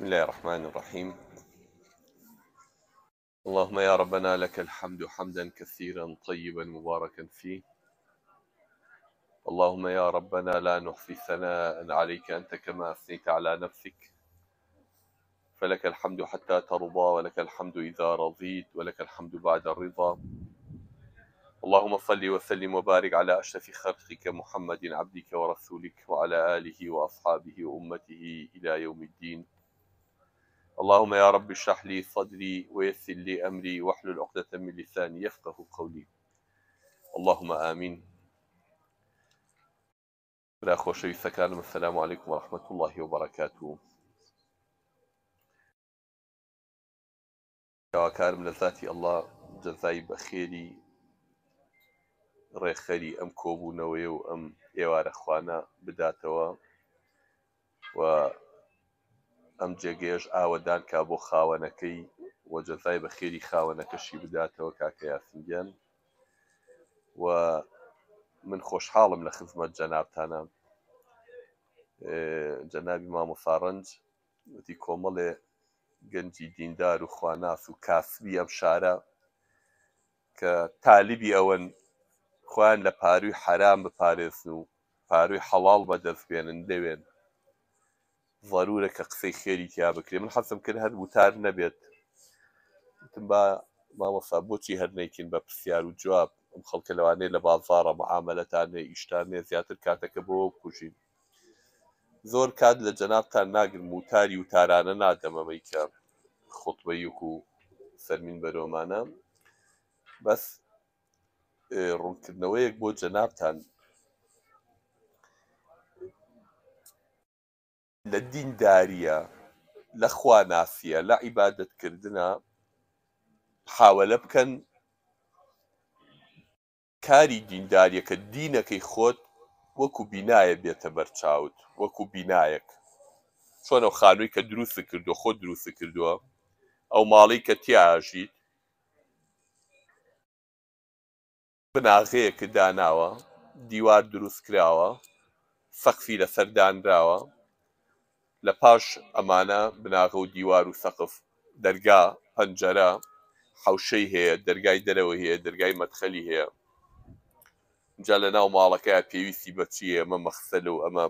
بسم الله الرحمن الرحيم اللهم يا ربنا لك الحمد حمدا كثيرا طيبا مباركا فيه اللهم يا ربنا لا نحصي ثناء عليك أنت كما أثنيت على نفسك فلك الحمد حتى ترضى ولك الحمد إذا رضيت ولك الحمد بعد الرضا اللهم صل وسلم وبارك على أشرف خلقك محمد عبدك ورسولك وعلى آله وأصحابه وأمته إلى يوم الدين اللهم يا رب اشرح لي صدري ويسر لي أمري واحلل عقدة من لساني يفقه قولي اللهم آمين برا خۆشەویستەکانم السلام علیکم ورحمة الله وبرکاته داواکارم لە زاتی اللە جەزای بەخێری ڕێکخەری ئەم کۆبوونەوەیە و ئەم ئێوارە خوانە بداتەوە و ئەم جێگەیەش ئاوەدان کا بۆ خاوەنەکەی و جەزای بەخێری خاوەنەکەشی بداتەوە کاکە یاسین گیان و من خۆشحاڵم لە خزمەت جەنابتانە جەنابی مامۆستا ڕەنج وتی کۆمەڵێ گەنجی دیندار و خواناس و کاسبی ئەم شارە کە تالیبی ئەوەن خۆیان لە پاروی حەرام بپارێزن و پاروی حەڵاڵ بەدەست بێنن لەوێن زەرورە کە قسەی خێری تیا بکرێ من حەزم کرد هەر وتار نەبێت وتم با مامۆستا بۆچی هەر نەیکەین بە پرسیار و جواب ئەم خەڵکە لەوانەیە لە بازاڕە معامەلەتان هەیە ئیشتان هەیە زیاتر کاتەکە بۆ بکوژین زۆر کات لە جەنابتان ناگرم وتاری وتارانە نادەم ئەمەی کە خوتبەی وەکو سەرمین بەرۆمانە بەس ڕوونکردنەوەیەک بۆ جەنابتان لە دینداریە لە خواناسیە لە عیبادەتکردنە حاوەلە بکەن کاری دینداریەکە دینەکەی خۆت وەکو بینایە بێتە بەرچاوت وەکو بینایەک چۆن ئەو خانووی کە دروست کردووە خۆت دروست کردووە ئەو ماڵی کە تیا ئەژیت بناغەیەکت داناوە دیوار دروست کراوە سەقفی لەسەر دانراوە لە پاش ئەمانە بناغە و دیوار و سەقف، دەرگا، پەنجەرە، حەوشەی هەیە، دەرگای دەرەوەی هەیە، دەرگای مەدخەلی هەیە. جا لە ناو ماڵەکەیا پێویستی بە چی هەیە، ئەمە مەخسەلە و ئەمە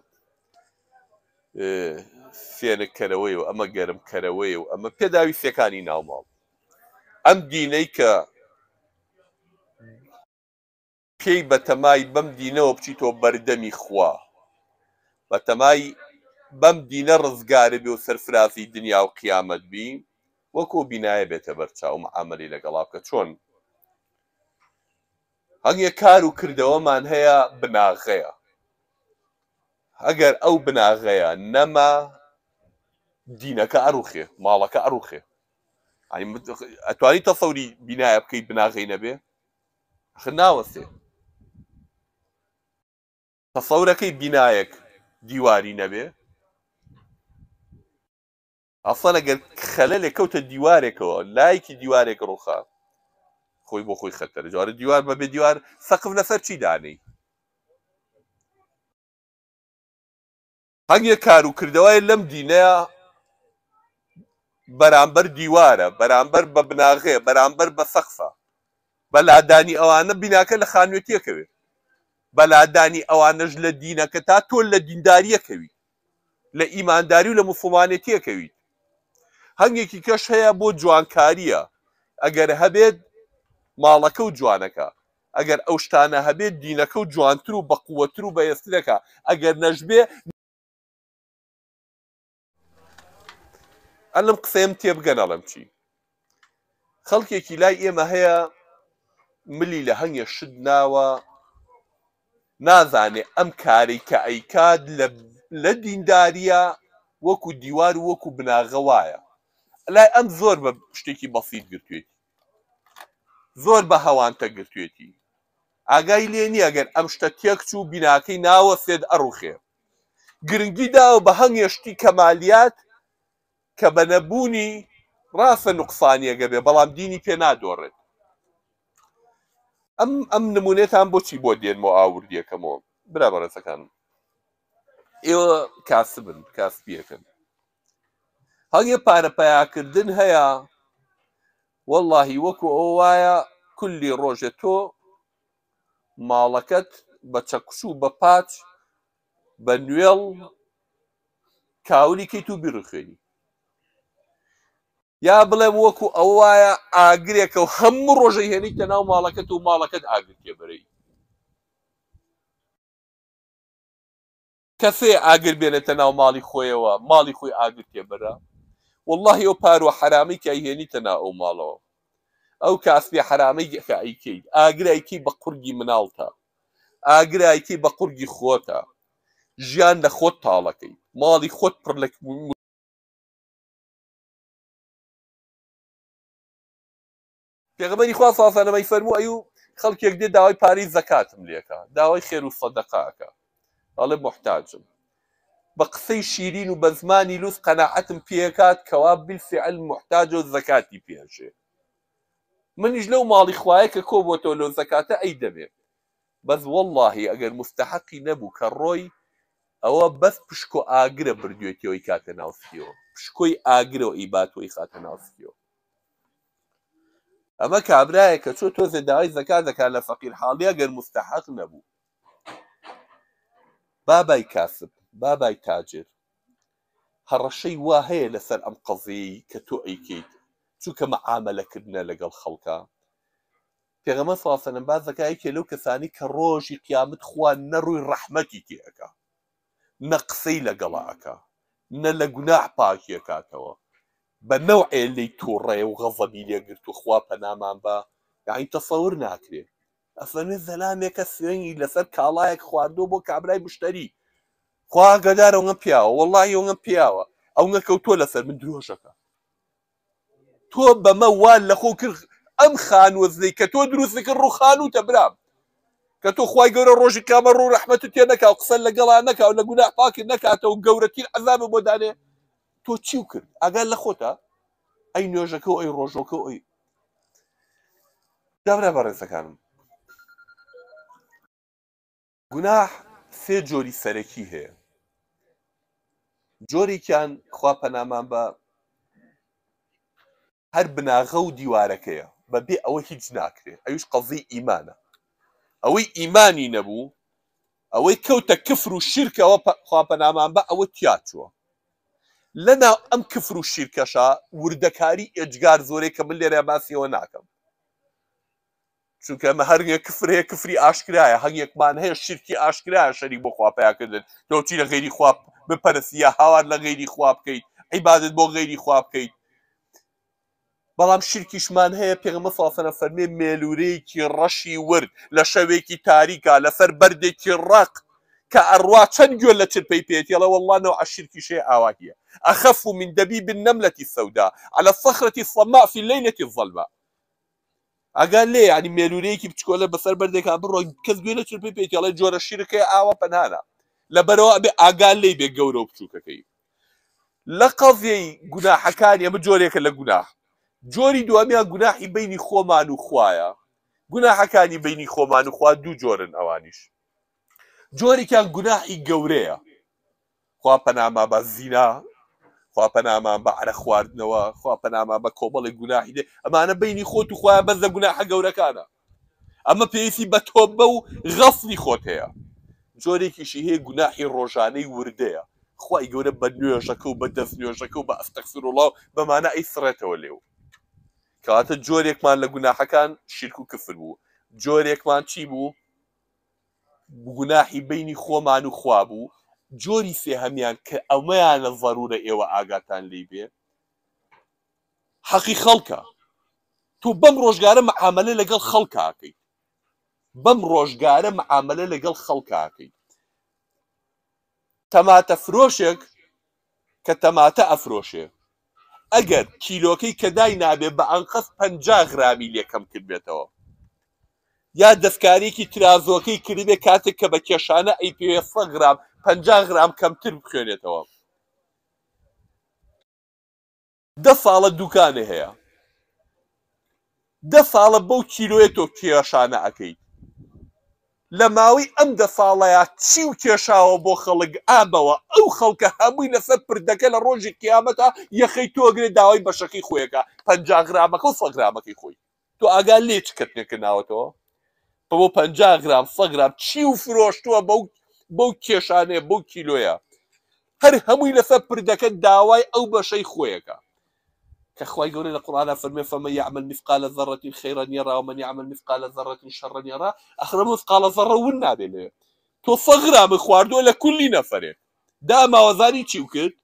فێنککەرەوەیە و ئەمە گەرمکەرەوەیە و ئەمە پێداویستیەکانی ناو ماڵ. ئەم دینەی کە پێی بەتەمای بەم دینەوە بچیتەوە بەردەمی خوا، بەتەمای بەم دینە ڕزگارت بێ و سەرفرازی دنیا و قیامەت بی، وەک ئەو بینایە بێتە بەر چاو معامەلەی لەگەڵا بکە، چۆن هەنگێ کار و کردەوەمان هەیە بناغەیە، ئەگەر ئەو بناغەیە نەما دینەکە ئەڕوخێ، ماڵەکە ئەڕوخێ. ئەتوانی تەسەوری بینایە بکەی بناغەی نەبێ؟ ئەخر ناوەستێ. تەسەورەکەی بینایەک دیواری نەبێ ئەسڵەن ئەگەر خەلەلێک کەوتە دیوارێکەوە لایەکی دیوارێک ڕوخا خۆی بۆ خۆی خەتەرە جوارە دیوار بەبێ دیوار سەقف لەسەر چی دانەی هەنگێ کار و کردەوەی لەم دینەیە بەرامبەر دیوارە، بەرامبەر بە بناغەیە، بەرامبەر بە سەقفە. بە لادانی ئەوانە بیناکە لە خانوێتیە کەوێ. بە لادانی ئەوانەش لە دینەکە تا تۆ لە دینداریە کەویت. لە ئیمانداری و لە موسڵمانێتیە کەویت. هەنگێکی کەش هەیە بۆ جوانکاریە. ئەگەر هەبێت ماڵەکە و جوانەکە. ئەگەر ئەو شتانە هەبێت دینەکە و جوانتر و بەقوەتر و بەهێزترەکە. ئەگەر نەشبێ ئە لەم قسەیەم تێبگەن ئەڵێم چی خەڵکێکی لای ئێمە هەیە ملی لە هەنگێ شت ناوە نازانێ ئەم کارەی کە ئەیکات لە دینداریە وەکو دیوار و وەکو بناغە وایە لای ئەم زۆر بە شتێکی بەسیت گرتوێتی زۆر بە هەوانتە گرتوێتی ئاگای لێ نییە گەر ئەم شتە تێک چوو بیناکەی ناوەسێت ئەڕوخێ گرنگی داوە بە هەنگێ شتی کەمالیات کە بە نەبوونی ڕاستە نوقسانیەگە بێ بەڵام دینی پێ نادۆڕێت ئەم ئەم نمونێتان بۆچی بۆ دێنمەوە ئاوردیەکەمەوە برا بەڕێزەکانم ئێوە کاسبن کاسبیەکەن. هەنگێ پارە پەیاکردن هەیە وەڵاهی وەکو ئەوە وایە کولی ڕۆژێ تۆ ماڵەکەت بە چەکوچ و بە پاچ بە نوێڵ کاولی کەیت و بیڕوخێنی یا بڵێم وەکو ئەوە وایە ئاگرێکە و هەموو ڕۆژە هێنیتە ناو ماڵەکەت و ماڵەکەت ئاگر تێبەرەی. کەسێ ئاگر بێنێتە ناو ماڵی خۆیەوە ماڵی خۆی ئاگر تێبەرە وەڵاهی ئەو پاروە حەرامەی کە ئەیهێنیتە ناو ئەو ماڵەوە ئەو کاسبی حەرامەی کە ئەیکەیت ئاگر ئەیکەی بە قورگی مناڵتە ئاگر ئەیکەی بە قورگی خۆتە ژیان لە خۆت تاڵەکەی ماڵی خۆت پڕ لە پێغەمبەری خوا صلی اللە علیه و سلم فەرموو ئەیو خەڵکێک دێ داوای پارەی زەکاتم لێکا داوای خێر و سەدەقە ئەکا ئەڵێ محتاجم بە قسەی شیرین و بە زمانی لوس قەناعەتم پێکات کەوا بالفعل محتاجە و زەکاتی پێژێ منیش لەو ماڵی خوایە کە کۆ بۆتەوە لەو زەکاتە ئەی دەمێ بەس وەڵڵاهی ئەگەر مستەحەقی نەبوو کە ڕۆی ئەوە بەس پشکۆ ئاگرە بردوێتیەوە ئەیکاتە ناو سکیەوە پشکۆی ئاگرەوە ئەیباتەوە ئەیخاتە ناو سکیەوە ئەمە کابرایە کە چۆ تۆزێ داوای زەکات دەکات لە فەقیر حاڵی ئەگەر مستەحەق نەبوو بابای کاسب بابای تاجر هەڕەشەی وا هەیە لەسەر ئەم قەزیەی کە تۆ ئەیکەیت چونکە مەعامەلەکردنە لەگەڵ خەڵکا پێغەمبەر صلی اللە علیه وسلم باس دەکا یەکێ لەو کەسانی کە ڕۆژی قیامەت خوا نە ڕووی ڕەحمەتی تێ ئەکا نە قسەی لەگەڵا ئەکا نە لە گوناح پاکی ئەکاتەوە بە نەوعێ لێی توڕەیە و غەزەبی لێ گرتووە خوا پەنامان با یەعنی تەسەور ناکرێ ئەفەرمێ زەلامێکە سوێنی لەسەر کاڵایەک خواردووە بۆ کابرای مشتەری خوا ئاگادارە ئەوەنە پیاوە وەڵڵاهی ئەوەنە پیاوە ئەونە کەوتووە لەسەر من درۆژەکە تۆ بەمە وا لەخۆ کرد ئەم خانووە زلەی کە تۆ دروست کرد ڕووخانووتە برام کە تۆ خوای گەورە ڕۆژی قیامەت ڕوو ڕەحمەتت تێ نەکا و قسە لەگەڵا نەکا و لە گوناح پاکت نەکاتەوە گەورەترین عەزابت بۆ دانێ تۆ چیو کرد ئاگات لە خۆتە ئەی نوێژەکە و ئەی ڕۆژۆکە و ئەی دابرا بەڕێزەکانم گوناح سێ جۆری سەرەکی هەیە جۆرێکیان خوا پەنامان بە هەر بناغە و دیوارەکەیە بەبێ ئەوە هیچ ناکرێ ئەویش قەزی ئیمانە ئەوەی ئیمانی نەبوو ئەوەی کەوتە کفر و شیرکەوە خوا پەنامان بە ئەوە تیا چووە لەناو ئەم کفر و شیرکەشا وردەکاری ئێجگار زۆرێک کە من لێرە باسیەوە ناکەم چونکە ئەمە هەرگێ کفر هەیە کفری ئاشکرایە هەنگێکمان هەیە شیرکی ئاشکرایە شەریک بۆ خوا پیاکردن تۆ چی لە غەیری خوا بپەرستی یا هاوار لە غەیری خوا بکەیت عیبادەت بۆ غەیری خوا بکەیت بەڵام شیرکیشمان هەیە پێغەمبەر صلی الله علیه و سلم فەرمێ مێلورەیەکی ڕەشی ورد لە شەوێکی تاریکا لەسەر بەردێکی ڕەق کە ئەڕوا چەند گوێ لە چرپەی پێیەتی ئەڵێ واللە نەوعە شیرکیش هەیە ئاواهیە اخف من دبیب النملە السوداء علی الصخرة الصماء فی اللیلە الظلماء ئاگا لێ یعنی مێلورەیەکی بچکۆلە بەسەر بەردێکا بڕۆ کەس گوێ لە چرپەی پێیەتی ئەڵێ جۆرە شیرکەیە ئاوا پەنهانە لەبەرەوە ئەبێ ئاگا لێی بێ گەورە و بچووکەکەی لە قەزیەی گوناحەکانی ئەمە جۆرێکە لە گوناح جۆری دووەمیان گوناحی بینی خۆمان و خوایە گوناحەکانی بینی خۆمان و خوا دوو جۆرن ئەوانیش جۆرێکیان گوناحی گەورەیە خوا پەناما بە زینا خوا پەنامان بە عەرەق خواردنەوە خوا پەنامان بە کۆمەڵێک گوناحی دێ ئەمانە بینی خۆت و خوایە بەس لە گوناحە گەورەکانە ئەمە پێویستی بە تۆبە و غەسلی خۆت هەیە جۆرێکیشی هەیە گوناحی ڕۆژانەی وردەیە خوای گەورە بە نوێژەکە و بە دەست نوێژەکە و بە ئەستەغفیرولڵا و بەمانە ئەیسڕێتەوە لێو کەواتە جۆرێکمان لە گوناحەکان شیرک و کفر بوو جۆرێکمان چی بوو گوناحی بەینی خۆمان و خوا بوو جۆری سێهەمیان کە ئەمەیانە زەرورە ئێوە ئاگاتان لێی بێ حەقی خەڵکە تۆ بەم ڕۆژگارە معاملە لەگەڵ خەڵکاکەیت بەم ڕۆژگارە معاملە لەگەڵ خەڵکاکەیت تەماتە فرۆشێک کە تەماتە ئەفرۆشێ ئەگەر کیلۆکەی کە داینابێ بە ئەنقەست 50 غرامی لێ کەم کردبێتەوە یا دەستکاریەکی ترازۆکەی کردبێ کاتێک کە بە کێشانە ئەیپێوێ 100 غرام 50 غرام کەمتر بخوێنێتەوە دە ساڵە دوکانێ هەیە دە ساڵە بەو کیلۆیە تۆ کێشانە ئەکەیت. لە ماوەی ئەم دە ساڵەیا چی و کێشاوە بۆ خەڵک ئابەوە ئەو خەڵکە هەمووی لەسەر پردەکە لە ڕۆژی قیامەتا یەخەی تۆ ئەگرێ داوای بەشەکەی خۆی ئەکا 50 غرامەکە و 100 غرامەکەی خۆی تۆ ئاگا لێ چ کەتنێکە ناوەتەوە بۆ 50 غرام 100 غرام چی و فرۆشتووە بەو بەو کێشانەیە بەو کیلۆیە هەر هەمووی لەسەر پردەکە داوای ئەو بەشەی خۆیەکە کە خوای گەورە لە قورئانا فەرموێ فمن یعمل مثقال ذرة خیرا یرا ومن یعمل مثقال ذرة شرا یرا ئەخر مثقال ذرە ون نابێ لەوێ تۆ سەغرامە خواردووە لە کولی نەفەرێک داماوە زانی چی و کرد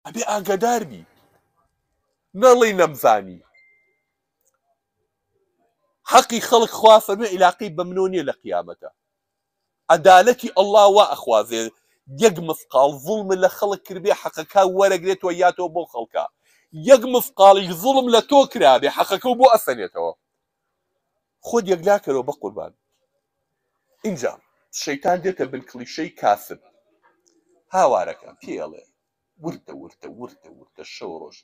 ئەبێ ئاگادار بی نەڵێی نەمزانی حەقی خەڵک خوا فەرموێ عیلاقەی بە منەوە نییە لە قیامەتە عەدالەتی ئەڵڵا وا ئەخوازێ یەک مثقاڵ زوڵم لە خەڵک کردبێ حەقەکە وەرەگرێتەوە یاتەوە بۆ خەڵکە یەک مثقاڵیش زوڵم لە تۆ کرابێ حەقەکە بۆ ئەسەنێتەوە خۆت یەکلاکەرەوە بە قوربان ئینجا شەیتان دێتە بن کڵیشەی کاسب هاوارەکە پێڵێ وردە وردە وردە وردە شەو ڕۆژ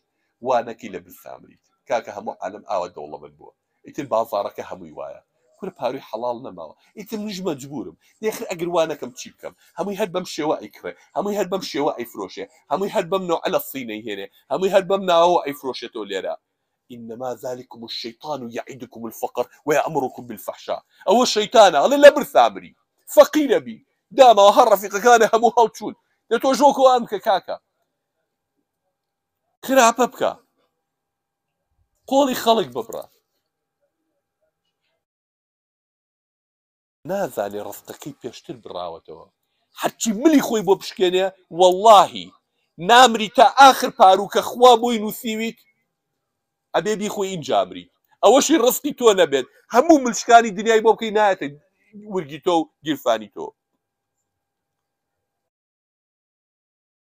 وا نەکەی لە برسا مریت کاکە هەموو عالەم ئاوا دەوڵەمەند بووە ئیتر بازاڕەکە هەمووی وایە کورە پاروی حەڵاڵ نەماوە ئیتر منیش مەجبورم دێخر ئەگەر وا نەکەم چی بکەم هەمووی هەر بەم شێوە ئەیکڕێ هەمووی هەر بەم شێوە ئەیفرۆشێ هەمووی هەر بەم نەوعە لە صین ئەیهێنێ هەمووی هەر بەم ناوەوە ئەیفرۆشێتەوە لێرە انما ذلکم الشیطان یعدکم الفقر ویامرکم بالفحشاء ئەوە شەیتانە ئەڵێ لە برسا مری فەقیرە بی داماوە هەر ڕەفیقەکانە هەموو هەڵچوون دە تۆش وەکو ئەم بکە کاکە خراپە بکە قۆڵی خەڵک ببڕە نازانێ ڕزقەکەی پێشتر بڕاوەتەوە هەرچی ملی خۆی بۆ بشکێنێ وەڵاهی نامری تا ئاخر پاروو کە خوا بۆی نووسیویت ئەبێ بیخۆی ئینجا مریت ئەوەشی ڕزقی تۆ نەبێت هەموو ملشکانی دنیای بۆ بکەی نایەتە ورگی تۆ و گیرفانی تۆ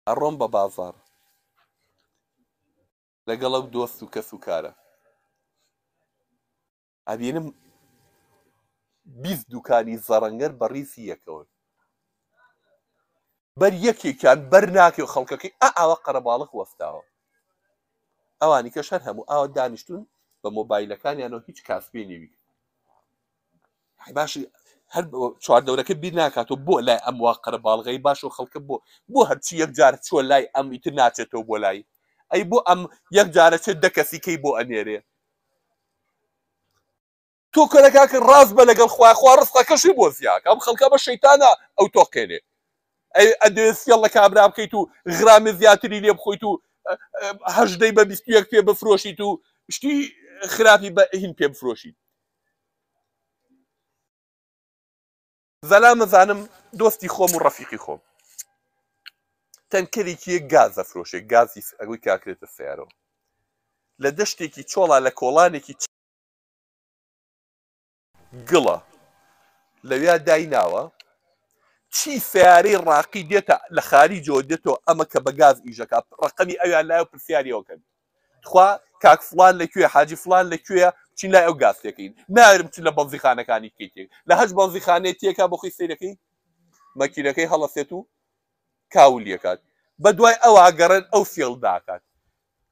ئەڕۆم بە بازاڕ لەگەڵ ئەو دۆست و کەس و کارە ئەبینم 20 دوکانی زەڕەنگەر بە ڕیزی یەکەوەن بەر یەکێکیان بەر ناکەی و خەڵکەکەی ئا ئاوا قەرەباڵغ وەستاوە ئەوانی کەش هەر هەموو ئاوا دانیشتون بە مۆبایلەکانیانەوە هیچ کاسپێ نێوی باش هەر چواردەورەکە بیر ناکاتەوە بۆ لای ئەم وا قەرەباڵغەی باش و خەڵکە بۆ بۆ هەرچی یەک جار چوە لای ئەم ئیتر ناچێتەوە بۆ لای ئەی بۆ ئەم یەک جارە چێت دە کەسی کەی بۆ ئەنێرێ تۆ کەرە کاکە ڕاست بە لەگەڵ خوا خوا ڕزقەکەشی بۆ زیاکە ئەم خەڵکە بە شەیتانە ئەو تۆقێنێ ئەی ئەدەوێت سێڵ لە کابرا بکەیت و غرامی زیاتری لێ بخۆیت و هەژدەی بە 21 پێ بفرۆشیت و شتی خراپی بە هین پێ بفرۆشیت زەلامە زانم دۆستی خۆم و ڕەفیقی خۆم تەنکەرێکی یەک گاز ئەفرۆشێ گازی ئەوەی کە ئەکرێتە سەیارەوە لە دەشتێکی چۆڵا لە کۆڵانێکی گڵە لەویا دایناوە چی سیارەی ڕاقی دێتە لە خاریجەوە دێتەوە ئەمە کە بە گاز ئیشەکە ڕقەمی ئەویان لای و پرسیاریەوەکەن تخوا کاک فڵان لە کوێ حاجی فڵان لە کوێیە بچین لای ئەو گاز تێکەین ناوێرم بچن لە بەنزیخانەکانی کەی تێک لە هەچ بەنزیخانەیە تێکا بۆ خۆی سەیرەکەی مەکینەکەی هەڵەسێت و کاولیەکات بە دوای ئەوە گەڕێن ئەو فێڵ داکات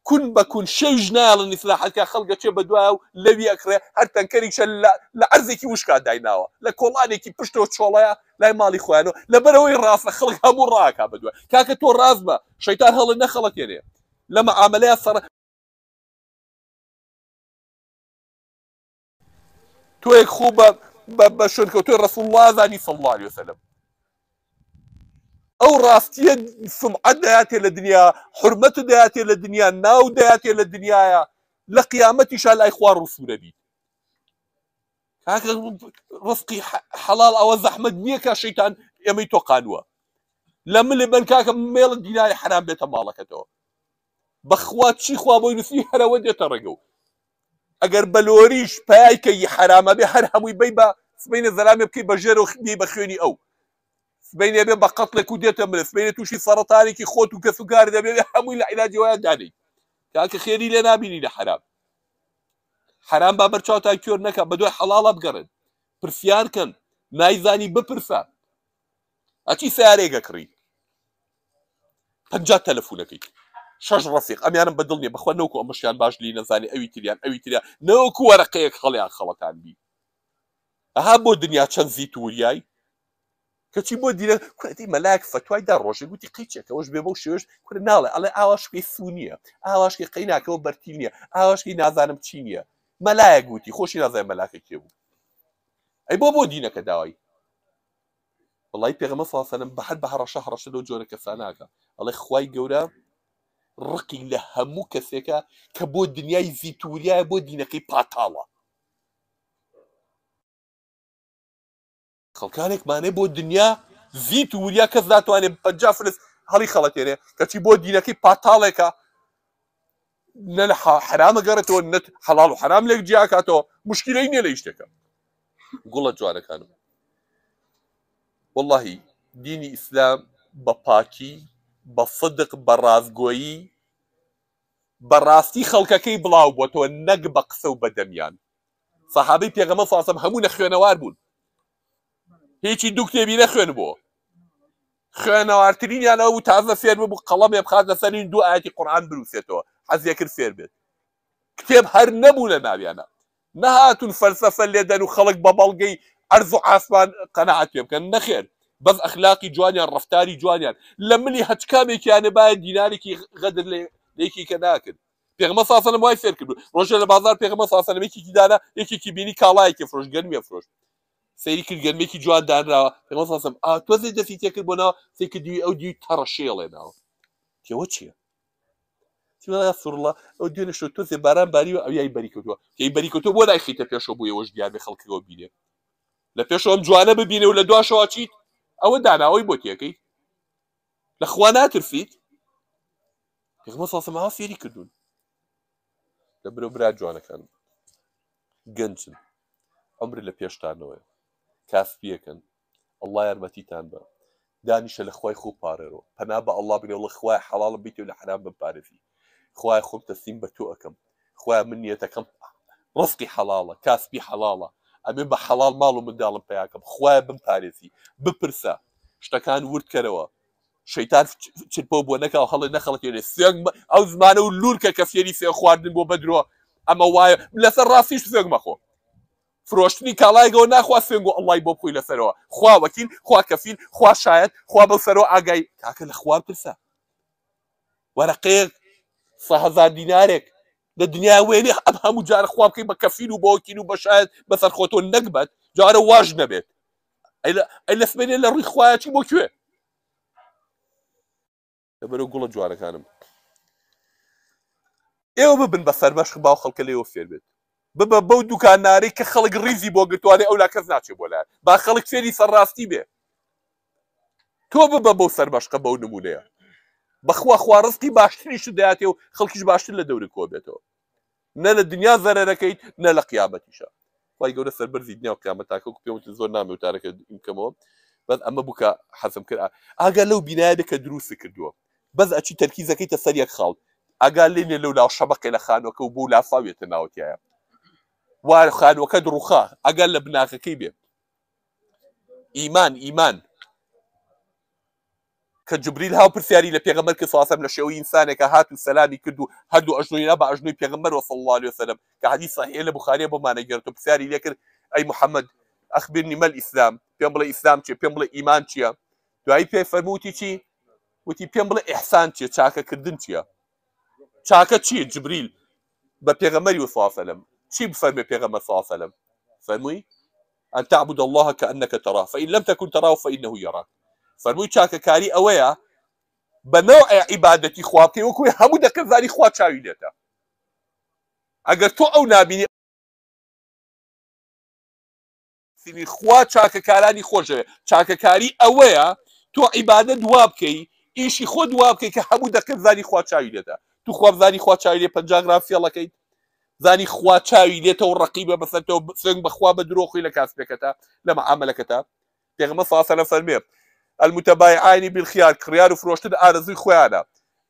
کون بە کون شەویش نایەڵن ئیسراحەت کا خەڵک ئەچێ بە دوای و لەوی ئەکڕێ هەر تەنکەریکشە لە عەرزێکی وشکا دایناوە لە کۆڵانێکی پشتەوە چۆڵەیە لای ماڵی خۆیانەوە لەبەرەوەی ڕاستە خەڵک هەموو ڕاکا بە دوای کاکە تۆ ڕاست بە شەیتان هەڵە نەخەڵەتێنێ لە مەعامەلەیا سەڕ تۆیەک خۆ بە بە شوێنکەوتوی ڕسول الله زانی صلی الله علیه وسلم ئەو ڕاستیە سمعەت دەیاتێ لە دنیا حرمەت دەیاتێ لە دنیا ناو دەیاتێ لە دنیاە لە قیامەتیشا لای خوا ڕووسورە بیت کاکە ڕزقی حەڵاڵ ئەوە زەحمەت نییە کە شەیتان ئێمەی تۆقانووە لە ملێ بن کاکە مێڵە دیناری حەرام بێتە ماڵەکەتەوە بەخوا چی خوا بۆی نووسی هەرەوە دێتە ڕێگە و ئەگەر بە لۆریش پای کە ی حەرامە بێ هەر هەمووی بی بە سبینە زەلامێ بکەی بە ژێرەوە بی بە خوێنی ئەو سبینێ بێ بە قەتڵێک و دێتە ملە سبینێ تووشی سەرەتانێکی خۆت و کەس و کار دەبێ هەمووی لە عیلاجی وایان دانێی کاکە خێری لێ نابینی لە حەرام حەرام با بەرچاوتان کوێر نەکا بەدوای حەڵاڵا بگەڕێن پرسیار کەن نایزانی بپرسە ئەچی سیارەیەک ئەکڕی 50 تەلەفونەکەی شەش ڕەفیق ئەمیانم بەدڵ نییە بەخوا نەوەکو ئەمەشیان باش لی نەزانی ئەوی تریان ئەوی تریان نەوەکو وەرەقەیەک هەڵیان خەڵەتان بی. ئەها بۆ دنیا چەند زیت و وریای کەچی بۆ دینە کوردی مەلایەک فەتوای دا ڕۆژێک گوتی قیچێکەوەش بێ بەو شێوەش کورە ناڵێ ئەڵێ ئاواشکەی سوو نییە ئاواشکەی قەیناکەوە بەرتیل نییە ئاواشکەی نازانم چی نییە مەلایەک گوتی خۆشی نازانێ مەلاکە کێ بوو ئەی بۆ بۆ دینەکە داوای وەڵی پێغەمبەر صلی الله علیه و سلم بە هەر بە هەڕەشە هەڕەشە لەو جۆرە کەساناکە ئەڵێ خوای گەورە ڕقی لە هەموو کەسێکە کە بۆ دنیای زیتوریایە بۆ دینەکەی پاتاڵە خەڵکانێکمانێ بۆ دنیا زیت و وریا کەس ناتوانێت 50 فلس هەڵی خەڵەتێنێ کەچی بۆ دینەکەی پاتاڵێکە نە لە حرامە گەڕێتەوە نەت حەڵاڵ و حرام لێک جیاکاتەوە مشکلەی نییە لە شتێکە گوڵە جوانەکانم واللهی دینی ئیسلام بە پاکی بە صدق بە ڕاستگۆیی بەڕاستی خەڵکەکەی بڵاو بۆتەوە نەک بە قسە و بەدەمیان سەحابەی پێغەمبەر صلی الله هەموو نەخوێنەوار بوون هیچی دوو کتێبی نەخوێن بۆ خوێنەوارترینیان ئەو بوو تازە فێر ببوو قەڵەمێ بخات لەسەری دوو ئاەتی قورآن بنووسێتەوە حەزیە کرد فێر بێت کتێب هەر نەبوو لە ناویانە نەهاتون فەلسەفە لێدەن و خەڵک بە بەڵگەی ئەرز و ئاسمان قەناعەت پێ بکەن نەخێر بەس ئەخلاقی جوانیان ڕفتاری جوانیان لە ملی هەچ کامێکیانە باە دینارێکی غەدر لێ لێکی کە ناکرد پێغەمبەر صلی الله علیه و سلم وای فێر کردو ڕۆژێ لە بازار پێغەمبەر صلی الله علیه و سلم یەکێکی دانا یەکێکی بینی کاڵایەکی فرۆش گەرمیە فرۆش سەیری کرد گەرمێکی جوان دانراوە پێغەمبەر صلی الله علیه و سلم ئا تۆزێ دەستی تێکرد بۆ ناو سەیر کرد دیوی ئەو دیوی تەڕەشێڵێ ناوە تێوە چییە رسول الله ئەو دوێنێ شەو تۆزێ باران باریوە ئەو یای بەری کەوتووە کەی بەری کەوتووە بۆ لای خیتە پێشەوە بۆ ئێوەش دیار بێ خەڵکەوە بینێ لە پێشەوە ئەم جوانە ببینێ و لە دواشەوە چیت ئەوە داناوەی بۆ تێکەی لە خوا ناترسیت پێغەمبەر صلی الله علیه و فێری کردوون لە برۆ برا جوانەکان گەنجن عمر لە پێشتانەوەیە کاسپیەکەن ئەڵڵا یارمەتیتان بە دانیشە لە خوای خۆ پارێرەوە پەنا بە ئەڵڵا بگرە وەڵڵە خوای حەڵاڵم بیتێ و لە حەرام بمپارێزی خوای خۆم تەسلیم بە تۆ ئەکەم خوای من نیەتەکەم ڕزقی حەڵاڵە کاسپی حەڵاڵە ئەمێ بە حەڵاڵ ماڵ و منداڵم پیاکەم خوای بمپارێزی بپرسە شتەکان ورد کەرەوە شەیتان چرپەو بۆ نەکا و هەڵێ نەخەڵکێنێ سوێنگ ئەو زمانە و لوورکە کە فێری سوێن خواردن بۆ بەدرۆ ئەمە وایە لەسەر ڕاستیش سوێنگ مەخۆ فرۆشتنی کاڵایەکەوە ناخوا سوێنگ و ئەڵڵای بۆ بخۆی لەسەرەوە خوا وەکیل خوا کەفیل خوا شایەت خوا بەو سەرەوە ئاگای کاکە لە خوا بترسە وەرەقەیەک 100,000 دینارێک لە دنیا وێنێ ئەم هەموو جارە خوا بکەی بە کەفیل و بە وەکیل و بە شایەت بەسەر خۆتۆ نەگبەت جارە واش نەبێت ئەی لە سبەینێ لە ڕووی خوایە چی بۆ کوێ لەبەرو گوڵە جوانەکانم ئێوە ببن بە سەرمەشق باو خەڵکە لێوە فێر بێت ببە بەو دوکاندارەی کە خەڵک ڕیزی بۆ گرتوانێ ئەو لا کەس ناچێ بۆ لایان با خەڵک فێری سەرڕاستی بێ تۆ ببە بەو سەرمەشقە بەو نمونەیە بەخوا خوا ڕزقی باشتریشت دەیاتێ و خەڵکیش باشتر لە دەورت کۆ بێتەوە نە لە دنیا زەرەرەکەیت نە لە قیامەتیشە خوای گەورە سەربەرزی دنیا و قیامەت تاکە وەکو پێم وتن زۆر نامێ وتارەکە بکەمەوە بەس ئەمە بوو کە حەزم کرد ئاگا لەو بینایە بێ کە دروست کردووە بەس ئەچی تەرکیزەکەیتە سەر یەک خاڵ ئاگا لێ نیە لەو لاو شەبەقێ لە خانوەکە و بۆ لافاوێتە ناوەتیایە وا خانوەکە دڕوخا ئەگەر لە بناغەکەی بێ ئیمان ئیمان کە جبریل هاو پرسیاری لە پێغەمبەر کرد صلی اللە علیه و سلم لە شێوەی ئینسانێکا هات و سەلامی کرد و هەردوو ئەژنۆی نا بە ئەژنۆی پێغەمبەرەوە صلی اللە علیه و سلم کە حەدیث صحیح لە بوخاریە بۆمان ئەگێڕێتەوە پرسیاری لێ کرد ئەی محمد اخبرنی ما الاسلام پێم بڵێ ئیسلام چیە پێم بڵێ ئیمان چیە دوایی پێ فەرموو وتی چی وتی پێم بڵێ ئیحسان چیە چاکەکردن چیە چاکە چیە جبریل بە پێغەمبەری و صلی اللە علیه و سلم چی بفەرمێ پێغەمبەر صلی اللە علیه و سلم فەرمووی ان تعبد اللە کانک تراه فان لم تکن تراه فانه یراک فەرمووی چاکەکاری ئەوەیە بە نەوعێ عیبادەتی خوا بکەی وەکو هەموو دەقە زانی خوا چاوی لێتە ئەگەر تۆ ئەو نابینی سینی خوا چاکەکارانی خۆشەوێ چاکەکاری ئەوەیە تۆ عیبادەت وا بکەی ئیشی خۆت وا بکەی کە هەموو دەقە زانی خوا چاوی لێتە تو خوا بزانی خوا چاوی لێ 50 گرام فێڵەکەیت زانی خوا چاوی لێتە و ڕەقیبە بەسەرتەوە سوێند بەخوا بە درۆ خۆی لە کاسپێکەتە لە معامەلەکەتە پێغەمبەر صلی الله علیه و سلم فەرمێ المتبایعان بالخیار کڕیار و فرۆشتن ئارەزووی خۆیانە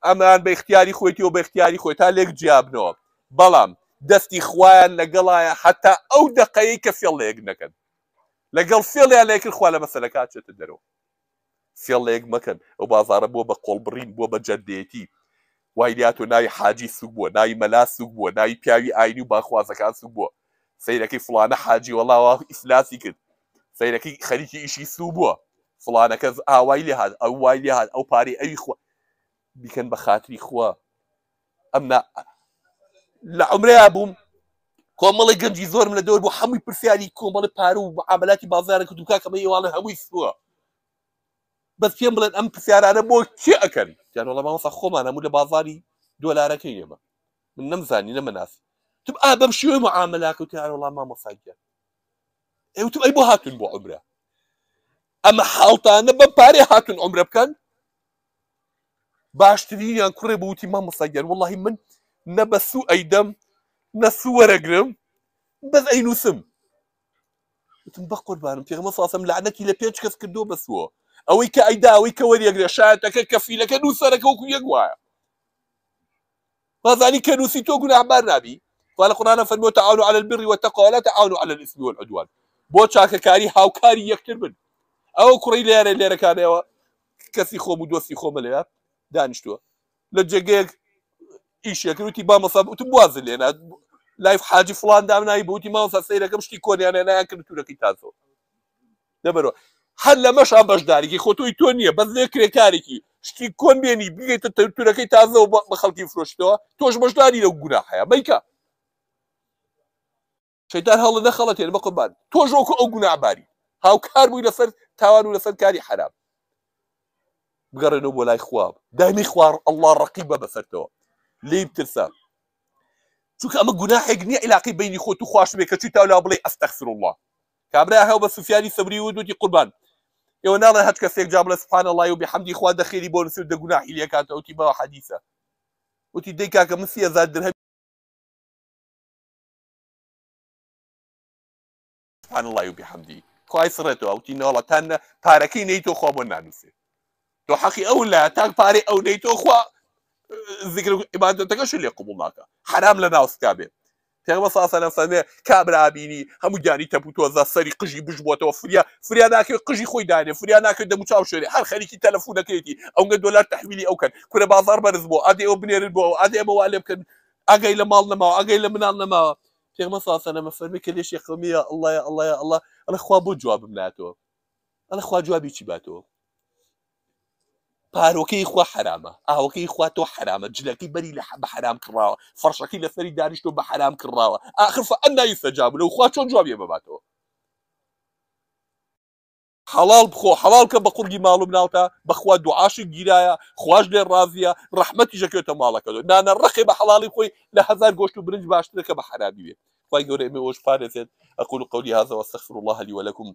ئەمان بە اختیاری خۆیتی و بە اختیاری خۆی تا لێک جیابنەوە بەڵام دەستی خوایان لەگەڵایە حتا ئەو دەقەیە کە فێڵ لە یەک نەکەن لەگەڵ فێڵیان لە یەکر خوا لە مەسەلەکە چێتە دەرەوە فێڵ لە یەک مەکەن ئەو بازاڕە بووە بە قۆڵبڕین بووە بە جەردەیەتی وای لاتۆ ناوی حاجی سوک بووە ناوی مەلا سوک بووە ناوی پیاوی ئاینی و بانخوازەکان سوک بووە سەیرەکەی فڵانە حاجی وەڵا وا ئیفلاسی کرد. سەیرەکەی خەریکی ئیشی سوو بووە فڵانەکە ئاوای لێ هات ئەو وای لێ هات ئەو پارەی ئەوی خوا بیکەن بە خاتری خوا ئەم نا لە عمرەیا بووم کۆمەڵی گەنجی زۆرم لە دەور بوو هەمووی پرسیاری کۆمەڵی پارە و معاملاتی بازارە کرد و کاکەمە ئێواڵە هەمووی سووە بەس پێم بڵێن ئەم پرسیارانە بۆ کێ ئەکەن جان وەڵا مامۆستا خۆمان هەموو لە بازاری دۆلارەکەی ئێمە من نەمزانی نەمەناسی تم ئا بەم شێوەی معاملاکە وتیان وەڵا مامۆستا گیان ئێ وتم ئەی بۆ هاتون بۆ عومرە ئەمە حاڵتانە بەم پارەی هاتون عومرە بکەن باشترینیان کوڕێ بوو وتی مامۆستا گیان وەڵاهی من نە بە سوو ئەیدەم نە سوو وەرەگرم بەس ئەینووسم وتم بە قوربانم پێغەمبەر صلی الله علیه و سلم لەعنەتی لە پێنج کەس کردووە بە سووە ئەوەی کە ئەیدا ئەوەی کە وەریەگرێ شایەتەکە کەفیلەکە نووسەرەکە وەکو یەک وایە وازانی کە نووسی تۆ گوناهبار نابی خوا لە قورئانا فەرمووە تعاونوا علی البر والتقوی ولا تعاونوا علی الاثم والعدوان بۆ چاکەکاری هاوکاری یەکتر بن ئەو کوڕی لێرە لێرەکانەوە کەسی خۆم و دۆستی خۆمە لێرە دانیشتووە لە جێگەیەک ئیشێک وتی مامۆستا وتم وازن لێنا لایف حاجی فڵان دامنایی بوتی مامۆستا سەیرەکەم شتی کۆنیان نایان کرد تورەکەی تازەوە لەبەرەوە هەر لەمەشا بەشداریکی خۆ تۆی تۆ نییە بەس لێ کرێکارێکی شتی کۆن بێنی بگەیتە تورەکەی تازەوە بە خەڵکی فرۆشتەوە تۆش بەشداری لەو گوناحەیە مەیکە شەیتان هەڵە نەخەڵەتێن بە قوربان تۆش وەکو ئەو گوناهباری هاوکار بووی لەسەر تاوان و لەسەر کاری حەرام بگەڕێنەوە بۆ لای خوا دایمی خوا ئەڵڵا ڕەقیبە بەسەرتەوە لێی بترسە چونکە ئەمە گوناحێک نییە عیلاقەی بینی خۆت و خواش بێ کە چووی تاولا بڵێ ئەستەغفر الله کابرا هەو بە سوفیانی سەبری و دوتی قوربان ئێوە ناڵێن هەچ کەسێک جا بڵێ سبحان الله و بحەمدی خوا دەخێری بۆ نووسی و دە گوناحی لێکاتەوە وتی بەوە حەدیسە وتی دەی کاکە من 3000 درهەم سبحان اللە و بحمدی خوای سڕێتەوە وتی نەوەڵا تا نە پارەکەی نەیتۆ خوا بۆ نانووسێ تۆ حەقی ئەو لە تا پارەی ئەو نەیتۆ خوا ذکر عیبادەتەکەش لێ قبوڵ ناکە حرام لە ناو سکا بێ پێغەمبەر صلی الله علیه و سلم فەرمێ کابرا بینی هەموو گیانی تەپ و تۆزە سەری قژی بش بۆتەوە فریا فریا ناکەوێت قژی خۆی دانێ فریا ناکەوێت دەم و چاو شێرێ هەر خەریکی تەلەفونەکەیەتی ئەونگە دۆلار تەحویلی ئەو کەن کورە بازاڕ بەرز بۆ ئادێ ئەو بنێرن بۆ ئەو ئادێ ئەمە وا لێ بکەن ئاگای لە ماڵ نەماوە ئاگای لە مناڵ نەماوە پێغەمبەر صلی الله علیه و سلم فەرمی کە لێشی قومی یا الله یا الله یا الله ئەڵێ خوا بۆ جوابم ناتەوە ئەڵێ خوا جوابی چی باتەوە پارۆکەی خوا حرامە ئاوەکەی خوا تۆ حرامە جلەکەی بەری لە بە حرام کڕاوە فەرشەکەی لەسەری دانیشتۆ بە حرام کڕاوە ئاخر فأنا یستجاب له خوا چۆن جوابی بباتەوە حەڵاڵ بخۆ حەڵاڵ کە بە قوڕگی ماڵ و مناڵتا بەخوا دوعاشت گیرایە خواش لێت ڕازیە ڕەحمەتیش ئەکەوێتە ماڵەکەت نانە ڕەقێ بە حەڵاڵی خۆی لە هەزار گۆشت و برنج باشترە کە بە حەرامی بێ خوای گەورە ئێمەی ئێوەش بپارێزێت اقول قولي هذا واستغفر الله لي ولكم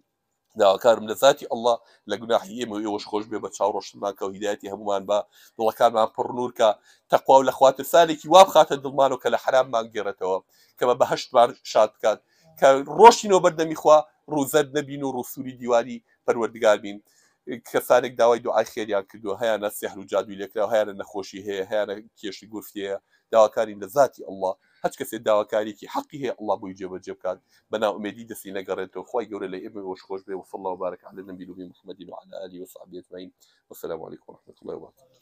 داواکارم لە ذاتی اللە لە گوناحی ئێمە و ئێوەش خۆش بێ بە چاو ڕۆشنمان کە و هیدایەتی هەمومان بە دڵەکانمان پڕ نور کە تەقوا و لە خوا ترسانێکی وا بخاتە دڵمانەوە کە لە حەراممان گێڕێتەوە کە بە بەهەشتمان شاد بکات کە ڕۆشتینەوە بەردەمی خوا ڕوو زەرد نەبین و ڕووسووری دیواری پەروەردگار بین کەسانێک داوای دوعای خێریان کردووە هەیانە سێحر و جادووی لێکراوە هەیانە نەخۆشی هەیە هەیانە کێشی گورفتی هەیە داواکارین لە زاتی اللە هەچ کەسێ داواکاریەکی حەقی هەیە اللە بۆی جێبەجێ بکات بە نائومێدی دەستی نەگەڕێتەوە خوای گەورە لە ئێمە ئێوەش خۆش بێ وصلی اللە وبارک علی نبی الامین محمد وعلی آله وصحبه اجمعین والسلام علیکم ورحمة الله وبرکاته.